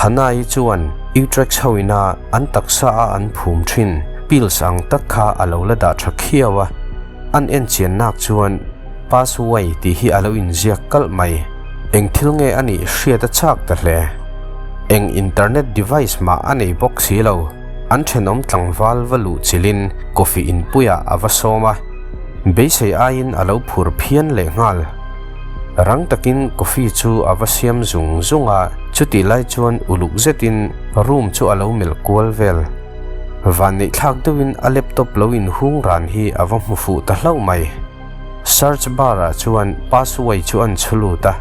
Hannah-i chuan Utrecht ho ina an taksa a an phum thin pills ang tak kha a lo la dah tha khiau a, an en chian nak chuan Pass Way tih hi a lo inziak kalh mai. Eng thil nge a nih hriat a chak ta hle. Eng internet device mah a nei bawk si lo. An thenawm tlangval va luh chilhin coffee inpuiah a va sawm a, beisei aiin a lo phur phian lehnghal. Rang takin coffee chu a va siam zung zung a, chutih lai chuan uluk zetin room chu a lo melh kual vel. Vanneih thlak deuhin a laptop lo inhung ran hi a va hmu fuh ta hlauh mai. Search bar ah chuan passway chu an chhu lut a,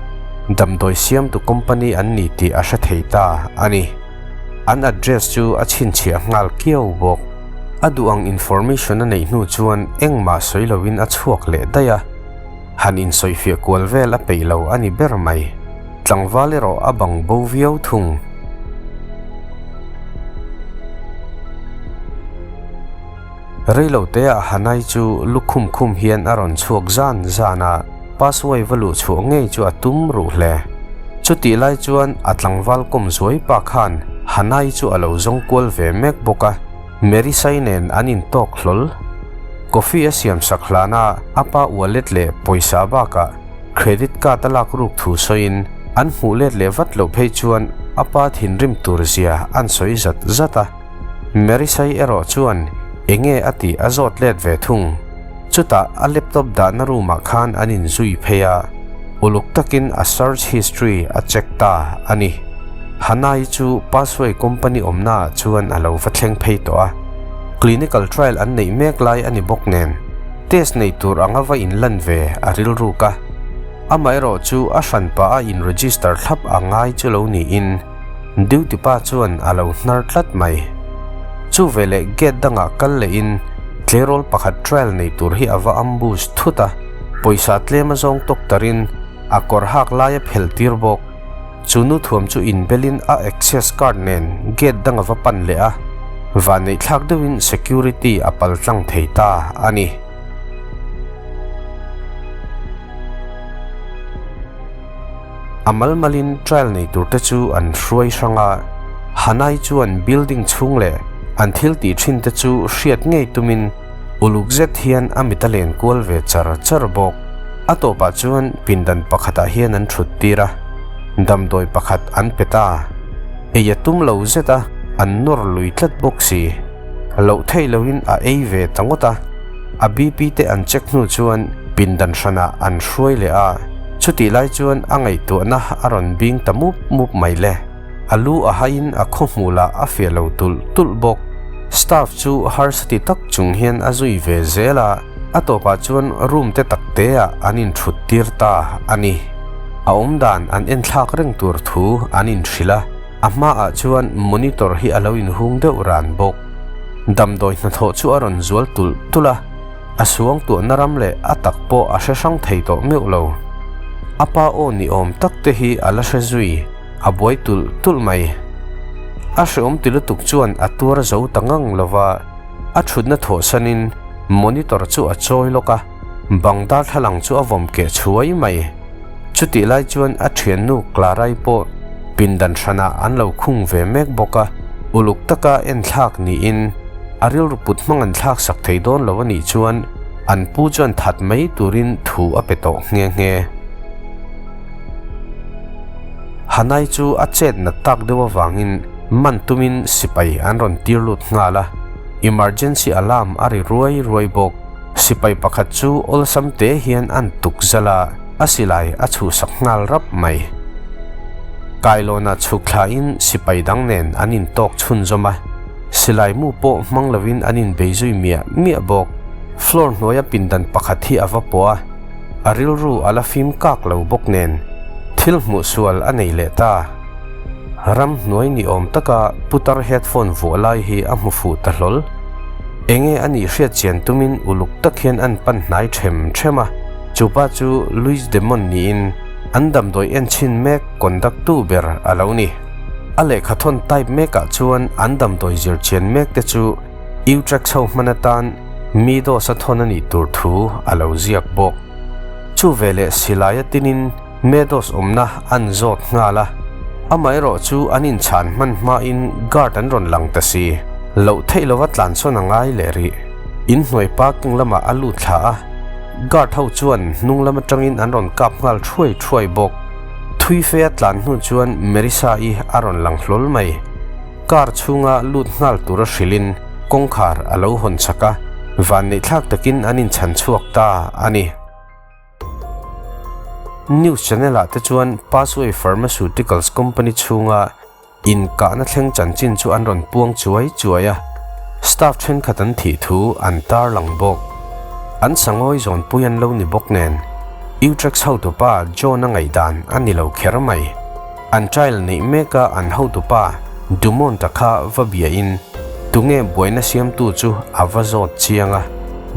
damdawi siamtu company an ni tih a hre thei ta a ni. An address chu a chhinchhiah nghal kiau bawk. A duh ang information a neih hnu chuan engmah sawi loin a chhuak leh daih a. Han insawifiah kual vel a peih lo a ni ber mai. Tlangval erawh a bang bo viau thung. Reilote ah Hanai chu lukhum khum hian a rawn chhuak zan zan a, Pasway va luh chhuah ngei chu a tum ruh hle. Chutih lai chuan a tlangval kawm zuai pa khan Hanai chu a lo zawng kual ve mek bawk a. Mary Sai nen an intawk hlawl. Coffee a siam sak hlana a pa wallet leh pawisa bakah credit card a lak ruk thu sawiin an hmuh let leh vat loh phei chuan a pa thinrim tur zia an sawi zat zat a. Mary Sai erawh chuan enge a tih a zawt let ve thung. Chutah a laptop dahna room ah khan an inzui phei a, uluk takin a search history a check ta a ni. Hanai chu Pasway company awmna ah chuan a lo va thleng phei tawh a, clinical trial an neih mek lai a ni bawk nen, test nei tur anga va inlan ve a rilruk a. Amaherawh chu a hranpa a in register thlap a ngai chu lo niin duty pa chuan a lo hnar tlat mai. Chu veleh gate dangah kal lehin tleirawl pakhat trial nei tur hi a va ambush thut a, pawisa tlem a zawng tawk tarin a kawr hak lai a phelh tir bawk. Chu nu thuam chu inbelin a access card nen gate dang a va pan leh a, vanneih thlak deuhin security a pal tlang thei ta a ni. A mal malin trial nei tur te chu an hruai hrang a, Hanai chuan building chhung leh an thil tih thin te chu hriat ngei tumin uluk zet hian a mit a len kual ve char char bawk. A tawpah chuan pindan pakhatah hian an thut tir a, damdawi pakhat an pe ta. Ei a tum lo zet a, an nawr lui tlat bawk si. Loh theih loin a ei ve ta ngawt a. A BP te an check hnu chuan pindan hranah an hruai leh a, chutih lai chuan a ngaihtuahna a rawn bing ta mup mup mai le. A lu a haiin a khaw hmuh lah a fiah lo tulh tulh bawk. Staff chu harsa ti tak chung hian a zui ve zel a, a tawpah chuan room te tak te ah an inthut tir ta a ni. A awmdan an enthlak reng tur thu an inhrilh a, a hmaah chuan monitor hi a lo inhung deuh ran bawk. Damdawi hnathawh chu a rawn zual tulh tulh a, a suangtuahna ram leh a tak pawh a hre hrang thei tawh meuh lo. A pa aw ni awm tak te hi a la hre zui, a buai tulh tulh mai. A hreawm ti lutuk chuan a tuar zo ta ngang lo va, a thutna thawhsanin monitor chu a chawi lawk a, bang darthlalang chu a vawm keh chhuai mai. Chutih lai chuan a thiannu Clara-i pawh pindan hranah an lo khung ve mek bawk a, uluk taka enthlak niin a rilru put hmang an thlak sak thei dawn lo a nih chuan an pu chuan that mai turin thu a pe tawh nghe nghe. Hanai chu a chet nat tak deuh avangin man tumin sipai an rawn tir lut nghal a, emergency alarm a ri ruai ruai bawk. Sipai pakhat chu awlsam te hian an tuk zalh a, a silai a chhuhsak nghal rap mai. Kailawnah chhuk thlain sipai dang nen an intawk chhunzawm a, silai mu pawh hmang lovin an inbei zui miah miah bawk. Floor hnuaia pindan pakhat hi a va pawh a, a rilru a la fim kak lo bawk nen thil hmuh sual a nei leh ta. Ram hnuai ni awm taka putar headphone vuah lai hi a hmu fuh ta hlawl. Enge a nih hriat chian tumin uluk tak hian an pan hnai them them a, chupa chu Luis Demon niin an damdawi en chhin mek conduct-tu ber a lo ni. A lehkha thawn type mekah chuan an damdawi zir chian mek te chu Utrecht chho hman atan mi dose a thawn a nih tur thu a lo ziak bawk. Chu veleh silaia tinin Meadows awmna an zawt nghal a, Amaherawhchu an inchhan hman hmain guard an rawn lang ta si. Loh theih lova tlansawn a ngai leh rih. Inhnuai parking lamah a lut thla a, guard ho chuan hnung lam atangin an rawn kap nghal thuai thuai bawk. Thui fe a tlan hnu chuan Marisa-i a rawn lang hlawl mai. Car chhunga lut nghal tura hrilhin kawngkhar a lo hawn chak a, vanneihthlak takin an inchhan chhuak ta a ni. News channel ah te chuan Passway Pharmaceuticals company chhunga inkahna thleng chanchin chu an rawn puang chuai chuai a, staff thenkhat an thih thu an tarlang bawk. An sangawi zawnpui an lo ni bawk nen, Utrex hotupa John-a ngaihdan a ni lo kher mai. An trial neih meka an hotupa Dumont-a kha va biain tunge buaina siamtu chu a va zawt chiang a.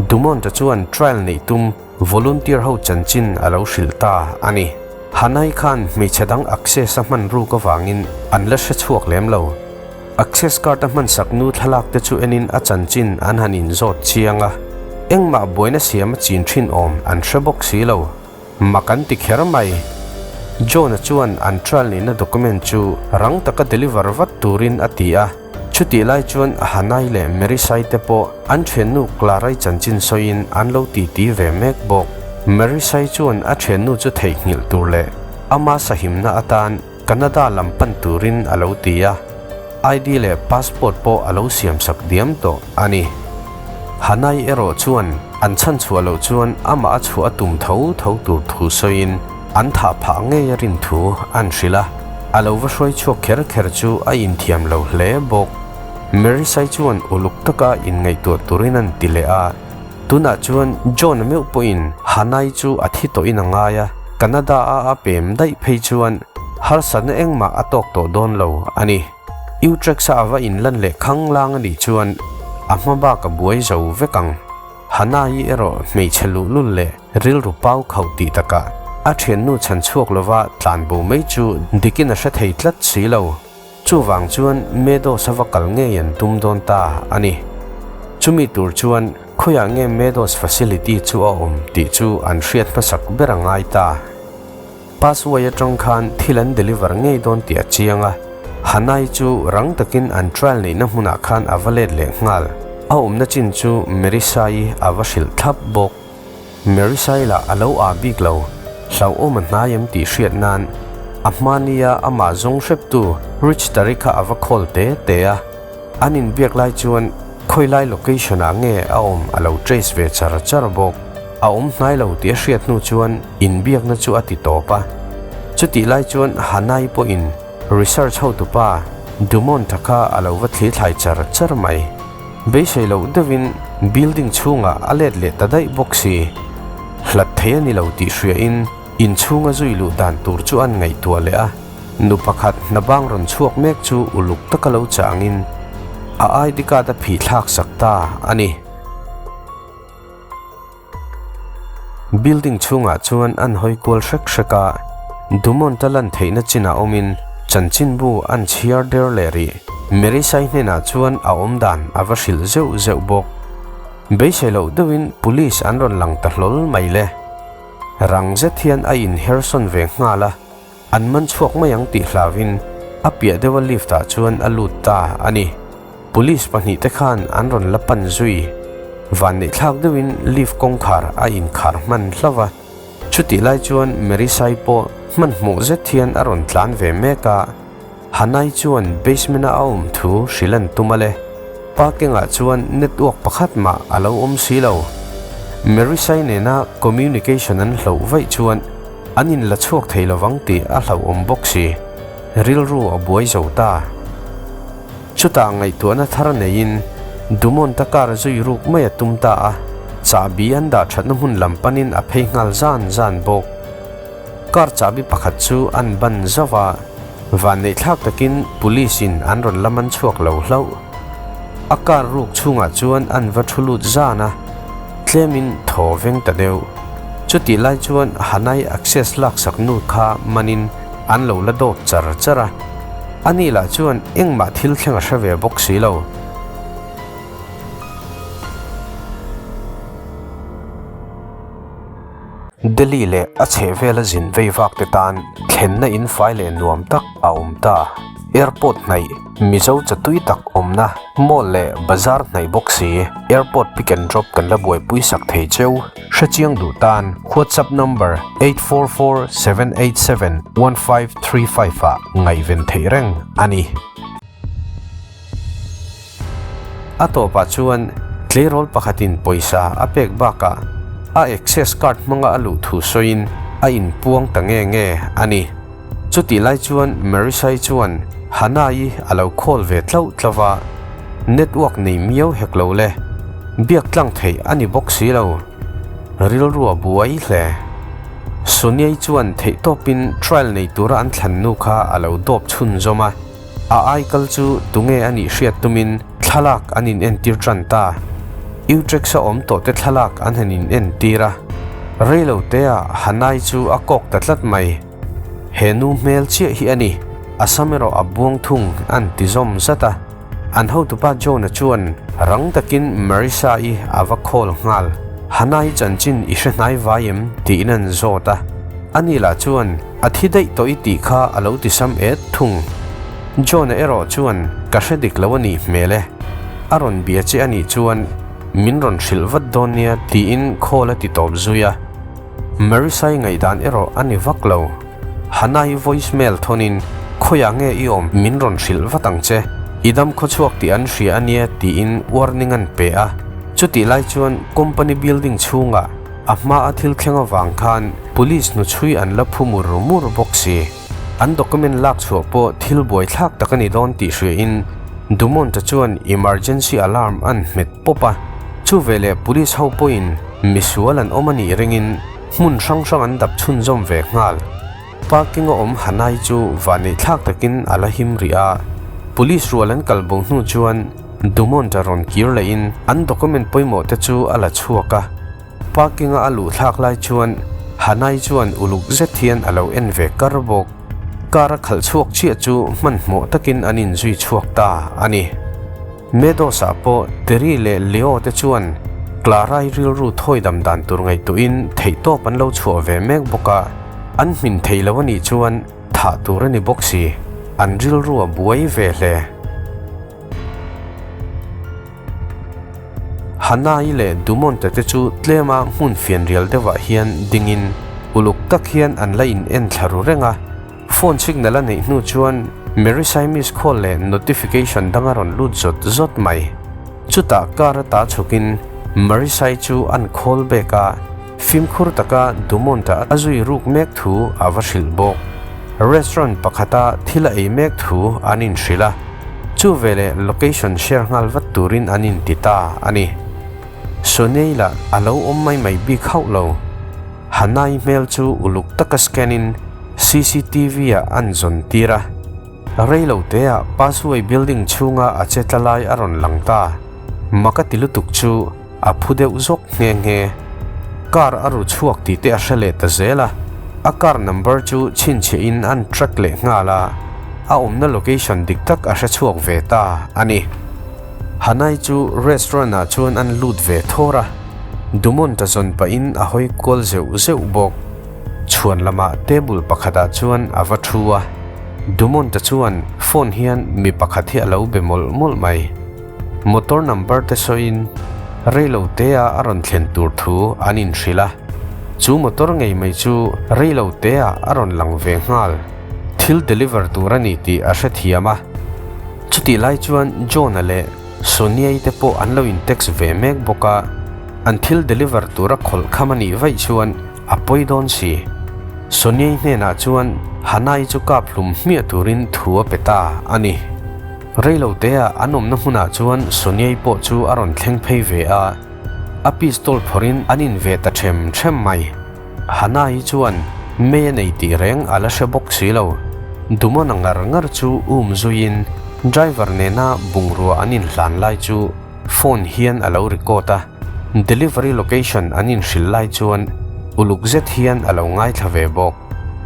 Dumont-a chuan trial neih tum volunteer ho chanchin a lo hrilh ta a ni. Hanai khan hmeichhe dang access a hman ruk avangin an la hre chhuak lem lo. Access card a hmansak nu thlalak te chu enin a chanchin an han inzawt chiang a, engmah buaina siam a chin thin awm an hre bawk si lo. Mak an ti kher mai. John-a chuan an trial nihna document chu rang taka deliver vat turin a ti a. Chutih lai chuan Hanai leh Marisai te pawh an thiannu Clara-i chanchin sawiin an lo titi ve mek bawk. Marisai chuan a thiannu chu theihnghilh tur leh ama sahimna atan Canada lam pan turin a lo ti a, ID leh passport pawh a lo siamsak diam tawh a ni. Hanai erawh chuan an chhan chhuah loh chuan amah a chhuah a tum tho tho tur thu sawiin an thah phah ngei a rin thu an hrilh a, a lo va hruai chhuak kher kher chu a inthiam lo hle bawk. Marisai chuan uluk taka inngaihtuah turin an ti leh a. Tunah chuan John-a meuh pawhin Hanai chu a thi tawhin a ngai a, Canada-a a pem daih phei chuan harsatna engmah a tawk tawh dawn lo a ni. Utrecht-a a va inlan leh khang lang a nih chuan a hma bak a buai zo vek ang. Hanai erawh hmeichhe luhlul leh rilru pau khauh tih takah a thiannu chhan chhuak lova tlanbo mai chu dikin a hre thei tlat si lo. Chuvang chuan Meadows a va kal ngei an tum dawn ta a ni. Chumi tur chuan khawiah nge Meadows facility chu a awm tih chu an hriat hmasak ber a ngai ta. Passway atang khan thil an deliver ngei dawn tih a chiang a, Hanai chu rang takin an trial neihna hmunah khan a va let leh nghal. A awmna chin chu Marissa-i a va hrilh thlap bawk. Marisai lah a lo ah bik lo, hlauhawm a hnai em tih hriat nan a hmania amah zawng hreptu Rich Tari kha a va call te te a, an inbiak lai chuan khawilai location ah nge a awm a lo trace ve char char bawk. A awm hnai lo tih a hriat hnu chuan inbiakna chu a ti tawp a, chutih lai chuan Hanai pawhin research hotupa Dumont-a kha a lo va thli thlai char char mai. Beisei loh deuhin building chhungah a let leh ta daih bawk si. Hlat thei a ni lo tih hriain inchhunga zui luh dan tur chu an ngaihtuah leh a, nu pakhat hna bang rawn chhuak mek chu uluk taka lo changin a ID card a phih thlak sak ta a ni. Building chhungah chuan an hawi kual hrek hrek a, Dumont-a lan theihna chinah awmin chanchinbu an chhiar der leh rih. Marisai hnenah chuan a awm dan a va hrilh zeuh zeuh bawk. Beisei loh deuhin police an rawn lang ta hlawl mai le. Rang zet hian a inhersawn ve nghal a, an man chhuak mai ang tih hlauhin a piah deuha lift ah chuan a lut ta a ni. Police pahnihte khan an rawn la pan zui. Vanneihthlak deuhin lift kawngkhar a inkhar hman hlauh a, chutih lai chuan Marisai pawh hmanhmawh zet hian a rawn tlan ve mek a, Hanai chuan basement-a a awm thu hrilh an tum a le. Parking-ah chuan network pakhat mah a lo awm si lo. Marisai nena communication an hloh vaih chuan an inla chhuak thei lovang tih a hlauhawm bawk si. Rilru a buai zo ta. Chutah ngaihtuahna thar neiin Dumont-a car zui ruk mai a tum ta a, chahbi an dah thatna hmun lam panin a phei nghal zan zan bawk. Car chahbi pakhat chu an ban zauh a, vanneihthlak takin police-in an rawn la man chhuak lo hlauh. A car ruk chhungah chuan an va thu lut zan a, tlemin thaw veng ta deuh. Chutih lai chuan Hanai access laksak nu kha manin an lo la dawp char char a. Ani lah chuan engmah thil thleng a hre ve bawk si lo. Delhi leh a chhehvela zin vei vak te tan thlenna in fai leh nuam tak a awm ta. Airport hnaih, Mizo chatui tak awmna mall leh bazar hnaih bawk si, airport pick and drop kan la buaipui sak thei cheu. Hrechiang duh tan WhatsApp number 8447871535 ah ngaihven theih reng a ni. A tawpah chuan tleirawl pakhatin pawisa a pek bakah a access card hmanga a luh thu sawiin a inpuang ta nge nge a ni. Chutih lai chuan Marisai chuan Hannah-i a lo call ve tlauh tlauh a, network nei miau hek lo le, biak tlang theih a ni bawk si lo. Rilru a buai hle. Sonia-i chuan theihtawpin trial nei tura an thlan nu kha a lo dawp chhunzawm a. A aikal chu tunge a nih hriat tumin thlalak an in entir tan ta. Utrex-a awm tawhte thlalak an han in entir a. Reilo tea Hanai chu a kawk ta tlat mai. He nu hmel chiah hi a ni, a sam erawh a buang thung an ti zawm zat a. An hotupa John-a chuan rang takin Marissa-i a va call nghal. Hanai chanchin i hre hnai vai em? tiin an zawt a. Ani lah chuan A thi daih tawh i tih kha a lo ti sam et thung. John-a erawh chuan ka hre dik lo a nih hmel e. A rawn bia che a nih chuan min rawn hrilh vat dawn nia tiin call a ti tawp zui a. Marisai ngaihdan erawh a ni vak lo. Hannah-i voice mail thawnin khawiah nge i awm min rawn hrilh vat ang che. I dam khawchhuak tih an hria a nia tiin warning an pe a. Chutih lai chuan company building chhungah A hma a thil thleng avang khan Police hnuchhui an la phu mur mur bawk si. An document lak chhuah pawh thil buaithlak tak a ni dawn tih hriain Dumont-a chuan emergency alarm an hmet pawp a. Chu veleh Police ho pawhin misual an awm a nih ringin hmun hrang hrang an dap chhunzawm ve nghal. Parking a awm Hanai chu vanneihthlak takin a la him rih a. Police rual an kal bo hnu chuan Dumont-a rawn kir lehin an document pawimawh te chu a la chhuak a. Parking-a a luh thlak lai chuan Hanai chuan uluk zet hian a lo en ve kar bawk. Car a khalh chhuak chiah chu hmanhmawh takin an inzui chhuak ta a ni. Meadows-ah pawh Terry leh Leo te chuan Clara-i rilru thawi dam dan tur ngaihtuahin theihtawp an lo chhuah ve mek bawk a, an hmin thei lo a nih chuan thah tur a ni bawk si, an rilru a buai ve hle. Hannah-i leh Dumont-a te chu tlema hmun fianrial deuhah hian dingin uluk tak hian an la in en thla ru reng a. Phone signal a neih hnu chuan Mary Siamese call leh notification dang a rawn lut zawt zawt mai. Chutah car a ta chhukin Mary Sai chu an call back a, fimkhur taka Dumont-a a zui ruk mek thu a va hrilh bawk. Restaurant pakhata thil a ei mek thu an inhrilh a, chu veleh location share nghal vat turin an inti ta a ni. Sonei lah a lo awm mai mai bik hauh lo. Hanai hmel chu uluk taka scan in CCTV ah an zawn tir a. Rei lo te ah Pasway building chhunga a che tla lai a rawn lang ta. Mak a ti lutuk chu a phu deuh zawk nghe nghe. Car a ru chhuak tih te a hre leh ta zel a. A car number chu chhinchhiah in an track leh nghal a. A awmna location dik tak a hre chhuak ve ta a ni. Hanai chu restaurant ah chuan an lut ve thawr a, Dumont a zawn pahin a hawi kual zeuh zeuh bawk. Chhuan lamah table pakhat ah chuan a va thu a, Dumont a chuan phone hian mi pakhat hi a lo be mawlh mawlh mai. Motor number te sawiin reilo te ah a rawn thlen tur thu an inhrilh a, chu motor ngei mai chu reilo te ah a rawn lang ve nghal. Thil deliver tur a ni tih a hrethiam a. Chutih lai chuan John-a leh Sonia-i te pawh an lo in-text ve mek bawk a, an thil deliver tura khawlh kham a nih vaih chuan a pawi dawn si. Sonia-i hnenah chuan Hannah-i chu kap hlum hmiah turin thu a pe ta a ni. Reilo teah an awmna hmunah chuan Sonia-i pawh chu a rawn thleng phei ve a, a pistol phawrhin an in ve ta ṭhem ṭhem mai. Hannah-i chuan mei a nei tih reng a la hre bawk si lo. Dumona ngar ngar chu um zuiin driver nena bungrua an inhlan lai chu phone hian a lo record a, delivery location an inhrilh lai chuan uluk zet hian a lo ngaithla ve bawk.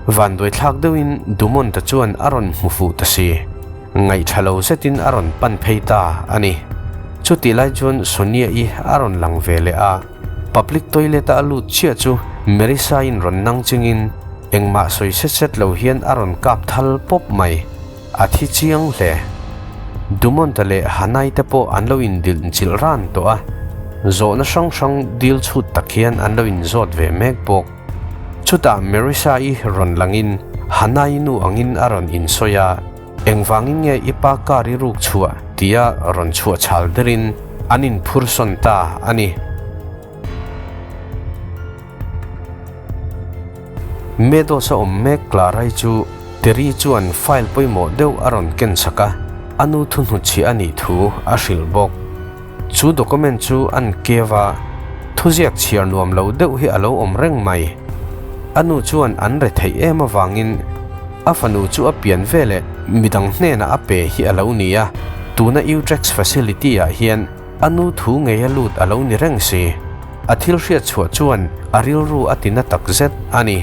Vanduaithlak deuhin Dumont-a chuan a rawn hmu fuh ta si. Ngaihṭha lo zetin a rawn pan phei ta a ni. Chutih lai chuan Sonia-i a rawn lang ve leh a. Public toilet a a lut chiah chu Marisa-in rawn nang chingin engmah sawi set set lo hian a rawn kap thal pawp mai. A thi chiang hle. Dumont-a leh Hanai te pawh an lo indilh chilh ran tawh a, zawhna hrang hrang dil chhut tak hian an lo inzawt ve mek bawk. Chutah Marisa-i rawn langin Hanai nu angin a rawn insawi a, Engvangin nge i pa car i ruk chhuah? tia rawn chhuah chhal derin an inphur sawn ta a ni. Meadows a awm mek Clara-i chu Terry chuan file pawimawh deuh a rawn ken chak a, a nu thuhnutchhiah a nih thu a hrilh bawk. Chu document chu an kev a, thuziak chhiar nuam lo deuh hi a lo awm reng mai. A nu chuan an re theih em avangin a fanu chu a pian veleh midang hnenah a pe hi a lo ni a, tuna Utrex facility ah hian a nu thu ngei a lut a lo ni reng si. A thil hriat chhuah chuan a rilru a ti na takzet a ni.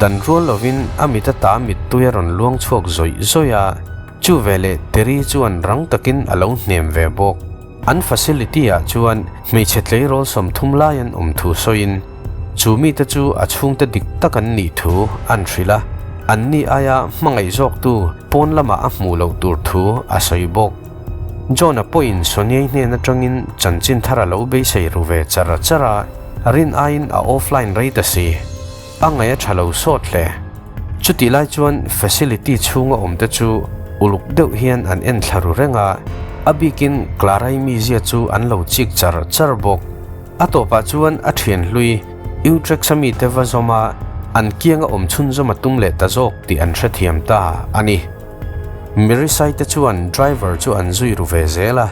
Dan rual lovin a mit ata mittui a rawn luang chhuak zawih zawih a, chu veleh Terry chuan rang takin a lo hnem ve bawk. An facility ah chuan hmeichhe tleirawl 30 lai an awm thu sawiin, chu mite chu a chhungte dik tak an nih thu an hrilh a, anni aia hmangaih zawktu pawn lamah a hmuh loh tur thu a sawi bawk. John-a pawhin Sonia-i hnen atangin chanchin thar a lo beisei ru ve char char a, rin aiin a offline rei ta si. A ngaih a tha lo sawt hle. Chutih lai chuan facility chhunga awmte chu uluk deuh hian an en thla ru reng a, a bikin Clara-i mizia chu an lo chik char char bawk. A tawpah chuan a thian hlui Utrecht-a mite va zawm a, an kianga awm chhunzawm a tum leh ta zawk tih an hrethiam ta a ni. Mirisai te chuan driver chu an zui ru ve zel a,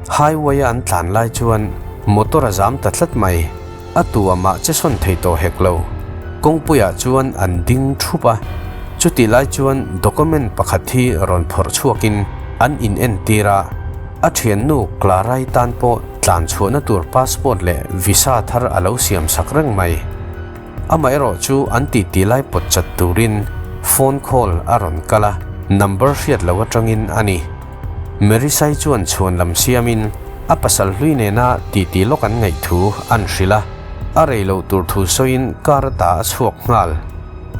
highway a an tlan lai chuan motor a zam ta tlat mai, a tu a mah che sawn thei tawh hek lo. Kawngpuiah chuan an ding thup a, chutih lai chuan document pakhat hi rawn phawrh chhuakin an in entir a, a thiannu Clara-i tan pawh tlan chhuahna tur passport leh visa thar a lo siam sak reng mai. Amaherawh chu an titi lai pawt chat turin phone call a rawn kal a, number hriat lo atangin a ni. Marisai chuan chhuan lam siamin a pasal hlui nena titi lawk an ngaih thu an hrilh a, a rei loh tur thu sawiin car ata a chhuak nghal.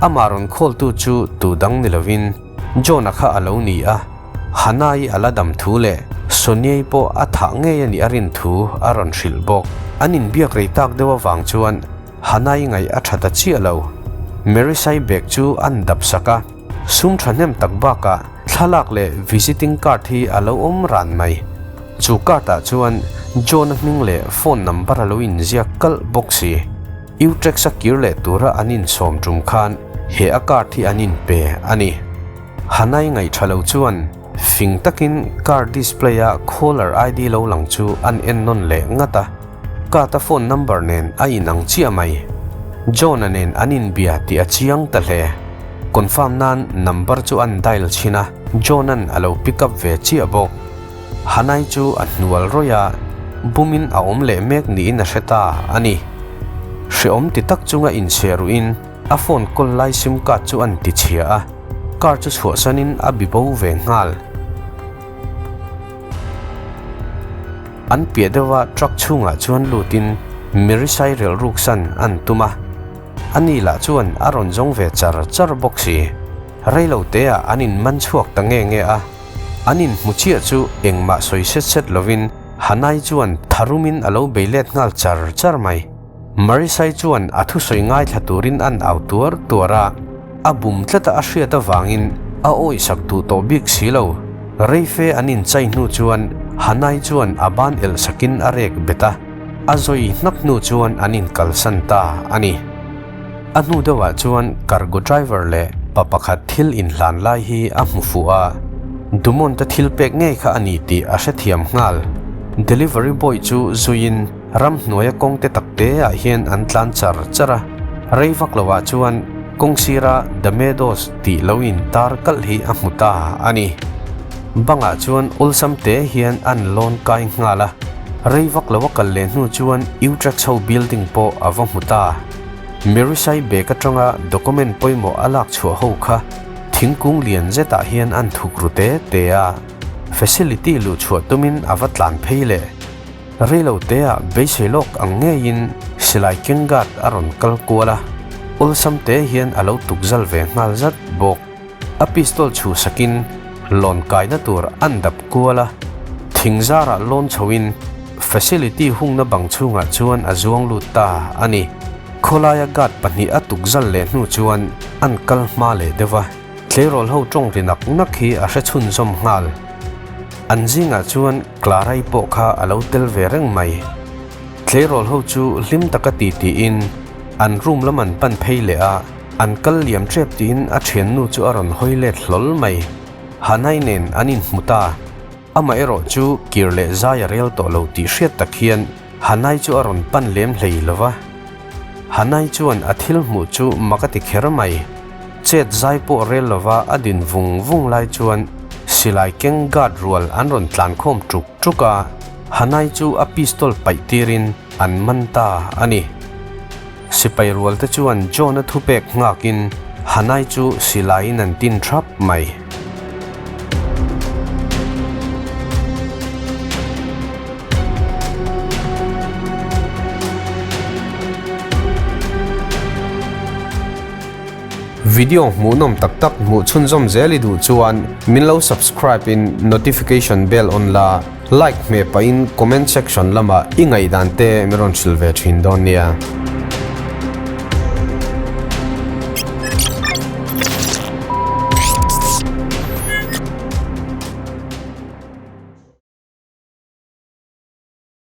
Amah rawn call tu chu tu dang ni lovin John-a kha a lo ni a, Hannah-i a la dam thu leh Sonia-i pawh a thah ngei a nih a rin thu a rawn hrilh bawk. An inbiak rei tak deuh avang chuan Hanai ngaih a tha ta chiah lo. Marisai bag chu an dap sak a, sum thahnem tak bakah thlalak leh visiting card hi a lo awm ran mai. Chu card ah chuan John-a hming leh phone number a lo inziak kalh bawk si. Utrex a kir leh tura an insawm tum khan he a card hi an inpe a ni. Hanai ngaih tha lo chuan fing takin card display a caller ID lo lang chu an en nawn leh ngat a. Kat-a phone number nen a inang chiah mai. John-a nen an inbia tih a chiang ta hle. Confirm nan number chu an dial chhin a, John-a'n a lo pick up ve chiah bawk. Hanai chu a hnual rawih a, bumin a awm leh mek niin a hre ta a ni. Hreawm ti tak chunga inchhe ruhin a phone call lai sim card chu an ti chhia a, car chu chhuahsanin a bi bo ve nghal. An piah deuha truck chhungah chuan lutin Mirisai relhruk san an tum a, ani lah chuan a rawn zawng ve char char bawk si. Reilo teah an in man chhuak ta nge nge a, an in hmu chiah chu engmah sawi set set lovin Hanai chuan tharumin a lo bei let nghal char char mai. Marisai chuan a thusawi ngaithla turin an au tuar tuar a, a bum tlata a hriat avangin a awihsak duh tawh bik si lo. Reife an inchai hnu chuan Hanai chuan a ban elh sakin a rek bet a, a zawi hnak hnu chuan an inkalsan ta a ni. A hnu deuhah chuan cargo driver leh pa pakhat thil inhlan lai hi a hmu fuh a, Dumont-a thil pek ngei kha a ni tih a hrethiam nghal. Delivery boy chu zuiin Ramhnuaia kawng te tak te ah hian an tlan char char a, rei vak lo ah chuan kawng sira The Meadows tih lo in tar kalh hi a hmu ta a ni. Bang ah chuan awlsam te hian an lawn kai nghal a, rei vak lo a kal leh hnu chuan Utrecht ho building pawh a va hmu ta. Merisai bag atanga document pawimawh a lak chhuah ho kha thingkung lian zet ah hian an thuk ru te te a, facility luh chhuah tumin a va tlan phei leh. Reilo teah beisei lawk ang ngeiin Silai keng guard a rawn kal kual a, awlsam te hian a lo tukzal ve nghal zat bawk. A pistol chhuhsakin lawn kaina tur an dap kual a, thing zarah lawn chhoin facility hungna bang chhungah chuan a zuang lut ta a ni. Khawlaia guard pahnih a tukzal leh hnu chuan an kal hma leh deuh a, tleirawl ho tawng ri nak nak hi a hre chhunzawm nghal. An zingah chuan Clara-i pawh kha a lo tel ve reng mai. Tleirawl ho chu hlim taka ti tiin an room lam an pan phei leh a, an kal liam tep tiin a thiannu chu a rawn hawi let hlawl mai. Hanai nen an inhmu ta. Amaherawh chu kir leh zai a rel tawh lo tih hriat tak hian Hanai chu a rawn pan lem hlei lo va. Hanai chuan a thil hmuh chu mak a ti kher mai. Chet zai pawh rel lova a din vung vung lai chuan silai keng guard rual an rawn tlankhawm tuk tuk a. Hanai chu a pistol paih tirin an man ta a ni. Sipai rualte chuan John-a thupek nghakin Hanai chu silaiin an tin thap mai. Video hmuhnawm tak tak hmuh chhunzawm zel i duh chuan min lo subscribe in notification bell on la, like hmeh pahin comment section lamah i ngaihdan te min rawn hrilh ve thin dawn nia.